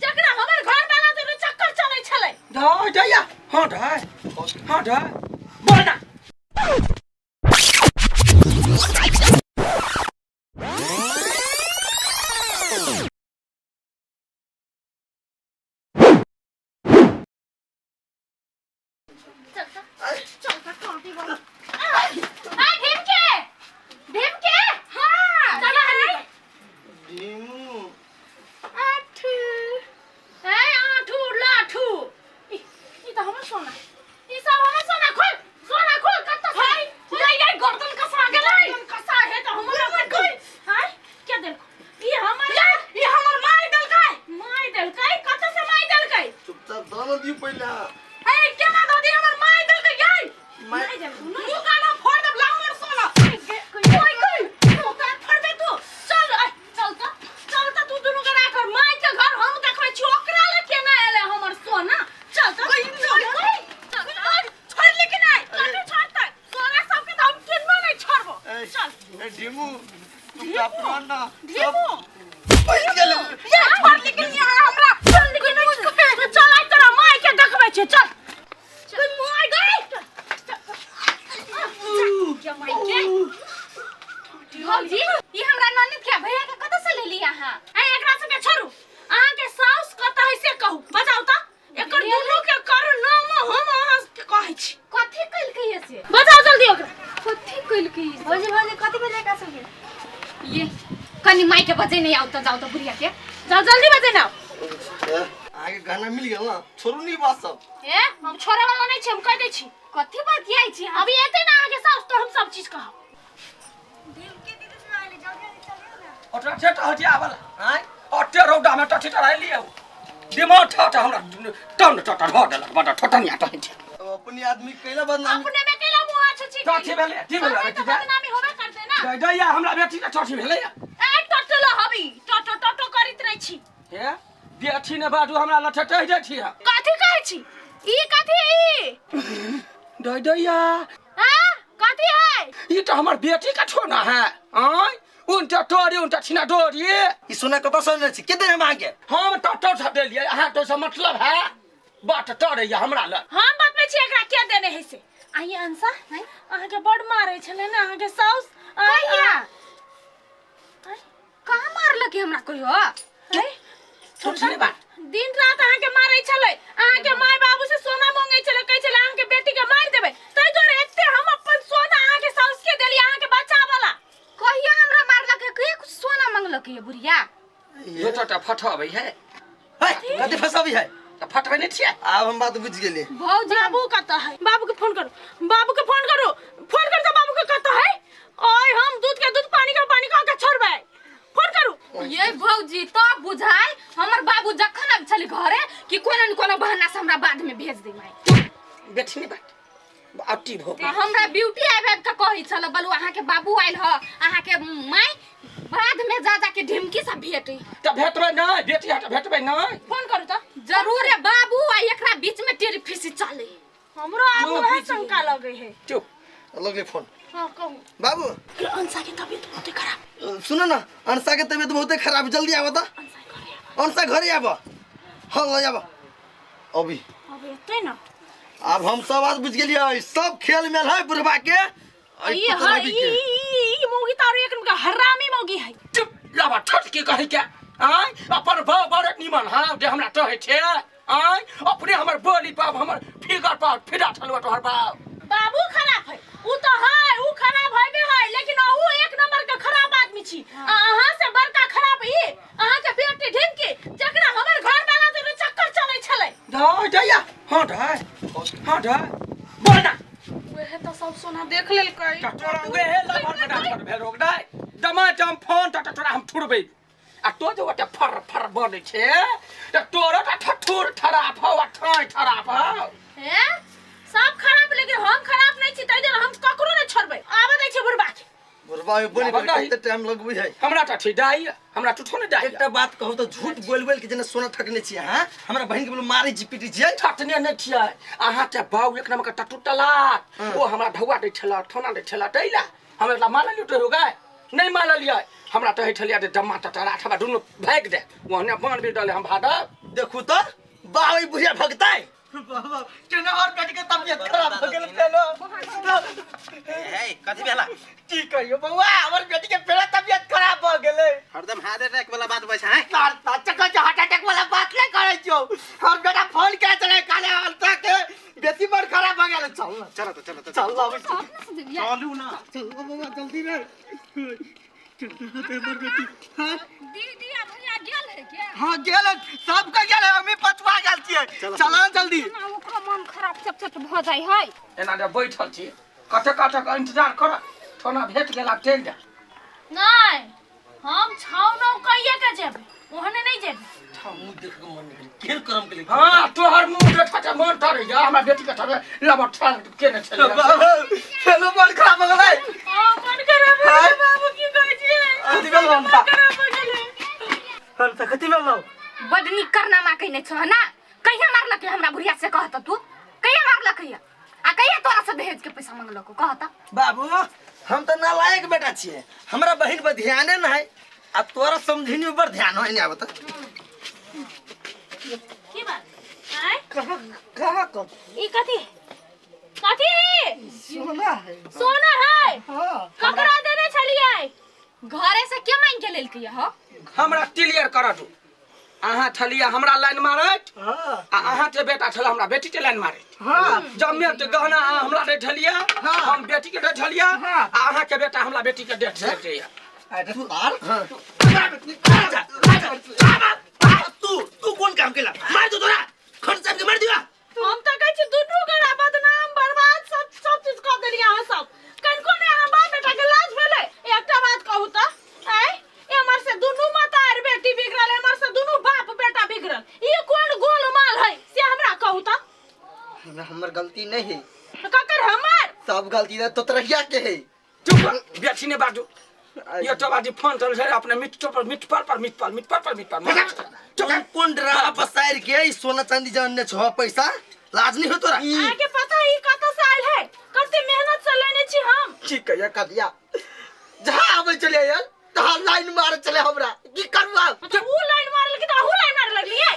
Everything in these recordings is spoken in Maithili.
जकरा हमर घर वाला जरे चक्कर चलै छलै। ढाई ढैया हाँ ढाई हाँ ढाई बोल ना। चल त चल त काटी वाला आ ढीम के ढीम के हां चल हनी भीमू आठू ए आठू लाठू ई ई त हमर सोना ई सब हमर सोना खोल सोना खोल कत से जाय जाय गर्दन कसा गेलै गर्दन कसा है त हमर अपन खोल हाय के देलको ई हमर ई हमर माय देलकै माय देलकै कत से माय देलकै चुपचाप दऽ ने दियौ पहिले अहाँ। ए केना दऽ दी हमर माय देलकै याय माय मुंह काना फोड़ देब लामर सोना कोई कोई मुंह कान फोड़ दे तू चल ए, चल त चल त तू दुनू के राख माय के घर हम देखबै छी ओकरा ले केना एले हमर सोना चल त चल चल छोड़ लेकिन नहीं कभी छोड़तै सोना सबके त हम किन्नो नहीं छोड़बो ए, चल ए ढीमू चुपचाप रह ना ढीमू पैस गेलै ये छोड़ लेकिन यहाँ हमरा चल लेकिन नहीं तू चल आइ तोरा माय के देखबै छी चल चल माय गई क्या माय के भौजी ई हमरा ननद के भैया के कतऽ से लेली अहाँ? ए एकरा सबके छोड़ू अहाँ के साउस कतऽ है से कहू बताउ त एकर दुनू के कर नाम हम अहाँ के कहै छी कथी कइलकै ये से? बताउ जल्दी ओकरा कथी कइलकै ये से? भौजी भौजी कथी भेलै एकरा सबके ये कनी माई के बजे नहीं आउ त जाउ त बुढ़िया के। जाउ जल्दी बजे ना ए, अहाँके गहना मिल गेल ना छोड़ू नी बात सब ए हम छोड़े वाला नहीं छी हम कह दै छी कथी बात आई छी अहाँ? अभी एते ना अहाँ के साउस तो हम सब चीज कहब दिल के दीदी सुना ले जल्दी जल्दी चलियो ना ओकरा ठेठ हटिया वाला आँय अटे रौदा में टठी टराइ लियौ दिमाग ठट हमरा टन टट ढ देलक बड़ ठटनिया टहै छै अब अपने आदमी कैला बदनामी अपने में केला मुंह आछो छी टठी भेलै की भेलै तो बेटी के बदनामी होबे करते ना दै दैया हमरा बेटी के टठी भेलै ए टटलो हबी टटो टटो करैत रहै छी हे बेटी ने बाजू हमरा लठे टहि जाइ छी कथी कहै छी ई कथी ई दै दैया हां कथी है ई तऽ हमर बेटी के छोना है आँय उनटा तोरी उनटा छिना डोरी ई सोना कतऽ से अनने छी के देने हम अहाँके हम टटो से देलियै अहाँ तो से मतलब है बात टरैया हमरा लग हम बतबै छी एकरा के देने है से आइए अंसा अहाँके बड मारै छलै ने अहाँके साउस कहिया कहाँ मारलक हमरा कहियो? सोचने बात दिन रात अहाँके मारै छलै अहाँके माय बाबू से सोना मांगै छलै कहै छलै अहाँके बेटी के मारि देबै ताहि दुआरे एते हम अपन सोना अहाँके साउस के देली अहाँके बच्चा वाला कहिया हमरा मारलक है? कहिया कुछ सोना मंगलक है बुढ़िया? दू टटा फटबै है है कथी फसाबी है तऽ फटबै नहि छियै आब हम बात बुझि गेलियै भौजी बाबू कतऽ है बाबू के फोन करू बाबू के फोन करू फोन करू तऽ बाबू के कतऽ है ओय हम दूध के दूध पानी के पानी कह के छोड़बै फोन करू ये भौजी तब बुझाय हमर बाबू जखन आबि छली घरे कि कोनो न कोनो बहाना से हमरा बाद में भेज दे माई बेटी नहि बात अटी भो आ हमरा ब्यूटी आबि आबि के कहै छल बलु अहाँके बाबू आयल ह अहाँके माय बाद में जा जा के ढिमकी सब भेटै तऽ भेटबै नहि बेटी हट भेटबै नहि फोन करू तऽ जरूर है बाबू आ एकरा बीच में टेलीफिसी चले हमरो आब चुप, वएह शंका लगे है चुप लगलै फोन हाँ कहू बाबू अंशा के तबियत बहुते खराब सुन न अंशा के तबियत बहुते खराब जल्दी आब त अंशा घरे आब अंशा घरे आब हाँ ल आब अभी अब एते ना आब हम सब बात बुझि गेलियै सब खेल मेल है बुढ़बा के एहि ये पुतला हाँ भी ई के। ई ई मौगी तारो एक नंबर का हरामी मौगी है चुप लाबा ठट के कहै के आँय अपन भाव बड़ निमन हाँ जे हमरा टहै छै आँय अपने हमर बोली पाप हमर फिगर पाप फिरा ठलुआ तोहर बाप बाबू खराब है उ तो है उ खराब है भी है लेकिन उ एक नंबर के खराब आदमी छी आ अहाँ से बड़का खराब ई अहाँ के बेटी ढिमकी जकरा हमर घर वाला जरे चक्कर चलै छलै ढाई ढैया हाँ ढाई हाँ ढाई बोल ना उहे तो सब सोना देख लेलकै त तोरा उहे लभर बेटा छोड़ भेल रोक दाय दमा दम फोन त तोरा हम ठुरबै आ तो जे ओते फर फर बनै छै त तोरा त ठठुर ठराप हौ आ ठाइ ठराप हौ हे सब खराब लेकिन हम खराब नहीं छी ताहि दुआरे हम ककरो नहीं छोड़बै आबऽ दै छी बुढ़बा के बुढ़बा में बोली बाबा कते टाइम लगबै है हमरा त ठीक दाइ हमरा टूठो ने दाइ एकटा बात कहू तऽ झूठ बोल बोल के जेना सोना ठकने छी अहाँ हमरा बहिन के बोलू मारै छी पीटी छियै ठटने नहि छियै अहाँके बाउ एक नंबर के टटू तलाक ओ हमरा ढौआ दै छला ठोना दै छला तै ला हमरा मारल लुटे हो गए नहि मानलियै। हमरा तऽ छलियै जे जम्मा टटरा ठबा दुनू भागि जाय, ओहने बान भी डले हम भागब। देखू तऽ बाबा ई बुढ़िया भगतै। बाबा केना और बेटी के तबियत खराब हो गेल चलो। हे कथी भेला? की कहियो बौआ, हमर बेटी के फेर तबियत खराब भ गेलै। हरदम हार्ट अटैक वाला बात बजै छै। तार तार चक्कर छै, हार्ट अटैक वाला बात नहीं करै छियौ। हमर बेटा फोन के चले काले अलता के बेसी बड़ खराब भ गेल। चल ना, चलो तो, चलो तो, चल ना। अपना से जेबियै। चलू ना। चल बौआ जल्दी रे। हाँ दीदी आ भैया गेल है क्या? हाँ गेल, सबके गेल, हमी पछुआ गेल छियै। चल ना जल्दी। ना ओकरो मन खराब चट चट भ जाइ है। एना जे बैठल छी कते कते के इंतजार कर, थोना भेट गेल आब चलि जा। नहीं, हम छाव नौ कहिए के जेबे, ओहने नहीं जेबे। छाव मुंह देख के मन निकल खेल करम के लिए। हाँ तोहर मुंह देख के मन तरे जा, हमरा बेटी के थरे लबट ठान केने छलै। चलो मन खराब हो गेलै। हां मन खराब हो गेलै बाबू, की कहै छियै? कथी भेल हमता? खराब हो गेलै। हम त कथी भेल? बड नीक करनामा कहिने छह ना। कहिया मारलक हमरा बुढ़िया से कहत तू? कहिया मारलक है आ कहिया तोरा से दहेज के पैसा मंगलक कहत? बाबू हम त नालायक बेटा छियै, हमरा बहिन पर ध्याने न है आ तोरा समझिनी पर ध्यान होय नै आबत। की बात? आय कहाँ कहाँ कब ई कथी कथी है? सोना है। सोना है? हां। ककरा देने छलियै? घरे से के मांग के लेलकै हो? हमरा क्लियर कर दू। अहाँ छलियै हमरा लाइन मारैत। हां। आ अहाँ के बेटा छल हमरा बेटी के लाइन मारैत। हां। जम्मे के गहना अहाँ हमरा दै छलियै, हम बेटी के दै छलियै, आ अहाँ के बेटा हमरा बेटी के दै छलियै। अरे तार तू तू कोन काम केला? मार दो तोरा, खर्च साहब के मार दिया। हम त कहै छी दुनू गोरा बदनाम बर्बाद सब सब चीज कऽ देलियै अहाँ सब। कनिको ने अहाँ बाप बेटा के लाज भेलै? एकटा बात कहू त, आँय एमहर से दुनू मतार बेटी बिगड़ल, एमहर से दुनू बाप बेटा बिगड़ल, ई कोन गोलमाल है से हमरा कहू त। हमर गलती नहीं है। ककर? हमर सब गलती तो तोरहिया के है। चुप, बेसी ने बाजू। ये तो बाजी फोन चल छै अपने मिट पर मिट पर पर मिट पर मिट पर पर मिट पर। चुप। कोन डरा पसार के ई सोना चांदी जानने छो पैसा? लाज नहीं हो तोरा? अहाँ के पता ई कत से आयल है? कते मेहनत से लेने छी हम। ठीक है कदिया, जहाँ आबै चले यार तहाँ लाइन मार चले हमरा, की करू आब? मतलब ऊ लाइन मारल कि त अहू लाइन मार लगलियै?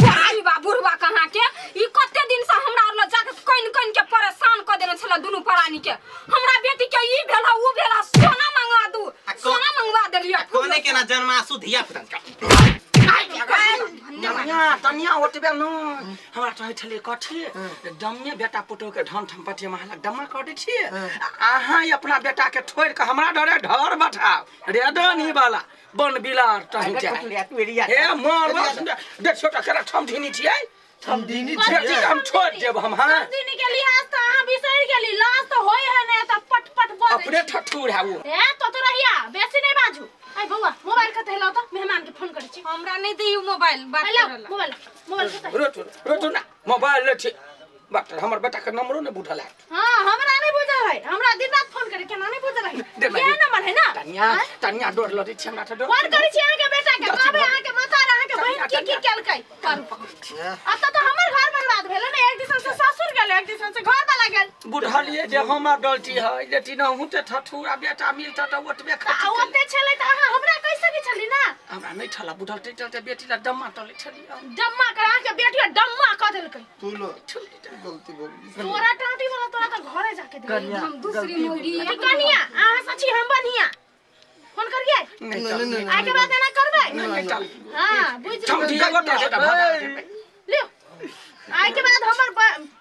बुढ़वा बुढ़वा कहाँ के ई कते दिन से हमरा आर लग जाके कनि कनि के परेशान क देने छल दुनू प्राणी के। हमरा बेटी के ई भेल ऊ भेल, सोना मंगा दू, सोना मंगवा देलियै। कोने केना जन्मासु धिया पुता। तनिया तनिया ओतबे न हमरा कहै छलियै कथी दम्मे बेटा पुतोह के धन सम्पत्ति हम अहाँ लग जमा कऽ दै छियै, अहाँ अपना बेटा के छोड़ि कऽ हमरा डरे ढर बैठाउ रेदनी वाला बन बिलार तही जाय। हे मार देखियौ तऽ केना ठमढिनी छियै। ठमढिनी छियै हम छोड़ि देब हम। हाँ ठमढिनी के लिहाज तऽ अहाँ बिसरि गेली, लाज तऽ होय है ने तऽ पट पट बजै अपने ठठुर है वो। ए तो तो रहिया बेसी नहीं बाजू। आई बौआ मोबाइल कतै लाउ तऽ मेहमान के फोन करै छी। हमरा नहीं दियौ मोबाइल बात लाउ करऽ ला। मोबाइल मोबाइल कतै? रोटू रोटू ना मोबाइल ले छी बात, हमर बेटा के नंबरो नहीं बुझल है। हां हमरा नहीं बुझल है, हमरा दिन रात फोन करे केना नहीं बुझल है। ये नंबर है ना? तनिया तनिया डर लगै छै हमरा त डर। फोन करै छी अहाँ के बेटा के, कहबै अहाँ के माता और अहाँ के बहिन की की केलकै। करू पकड़। अब त हमर घर बर्बाद भेलै ने, एक दिसन से ससुर गेल, एक दिसन से घर वाला गेल। बुझलिए जे हमर गलती है, लेकिन अहूँ ते ठठुर आ बेटा मिलता त ओतबे आ खर्च ओते छलै त अहाँ हमरा कहि सकै छली ना? हमरा नहीं छला बुझल, ते चलते बेटी ला डम्मा टलै छली। डम्मा कर अहाँ के बेटी डम्मा क देलकै। तू लो गलती बोल तोरा टाटी वाला तोरा त घरे जाके दे। हम दूसरी मौगी अथी कनिया अहाँ सची हम बढ़िया फोन करिए। नहीं चल नहीं, आइ के बाद एना करबै? नहीं चल। हां बुझ ठमढिया गोटा से भागा देबै। लियो आइ के बाद हमर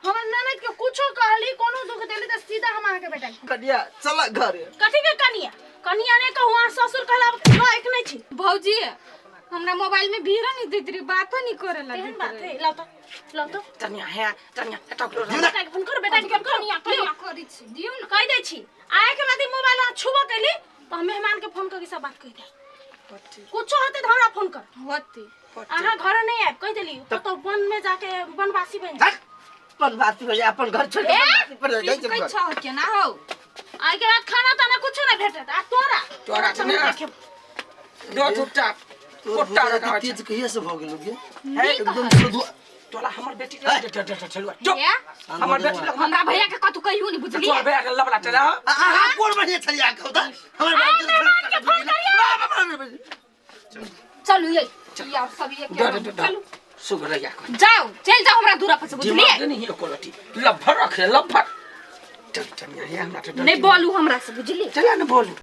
हमर ननद के कुछो कहली कोनो दुख देली त सीधा हम अहाँ के बेटा के। कनिया चल घर। कथी के कनिया? कनिया ने कहू अहाँ ससुर कहला लायक नहीं छी। भौजी हमरा मोबाइल में भीड़ नहीं देत रही, बातो नहीं करे लगी। तेहन बात है, लाओ तो लाओ तो। तनिया है तनिया एतऽ करो। बेटा के फोन करू, बेटा के फोन करू। कनिया कनिया करै छी दियौ ना। कहि दै छी आइ के बाद ई मोबाइल अहाँ छुबऽ कैली त हम मेहमान के फोन करके सब बात कहि देब। कुछो होतै त हमरा फोन कर। होतै। अहाँ घर नहीं आयब कहि देली, कतौ वन में जाके वनवासी बनि जायब। वनवासी हो जाए, अपन घर छोड़ के वनवासी पर जाइ कहै छै। छह केना हौ? आइ के बाद खाना ताना कुछो नहीं भेटत। आ तोरा तोरा तऽ ने देखेब। दो टुटा तोर कोट्टा भुजा रखा तेज कहिया से भ गेल गे? नीक एकदम है। शुद्ध। तोला हमर बेटी के चलुआ चुप। ये? हमर बेटी लग हमरा भैया के कतू कहियो नहीं बुझलिए। तोर भैया के लबला चला। अहाँ कोन बढ़िया छलियै अहाँ कहू तऽ हमर बाप मेहमान के फोन करियै। चलू ये ये और सब ये डर डर डर चलू। सुगरैया को जाओ चल जाओ हमरा दूरा पर से बुझलिए। दिमाग नहीं है कोलटी लभर रखे लभर। चल चल ये हमरा तो नहीं बोलू हमरा से बुझलिए। चला न बोलू।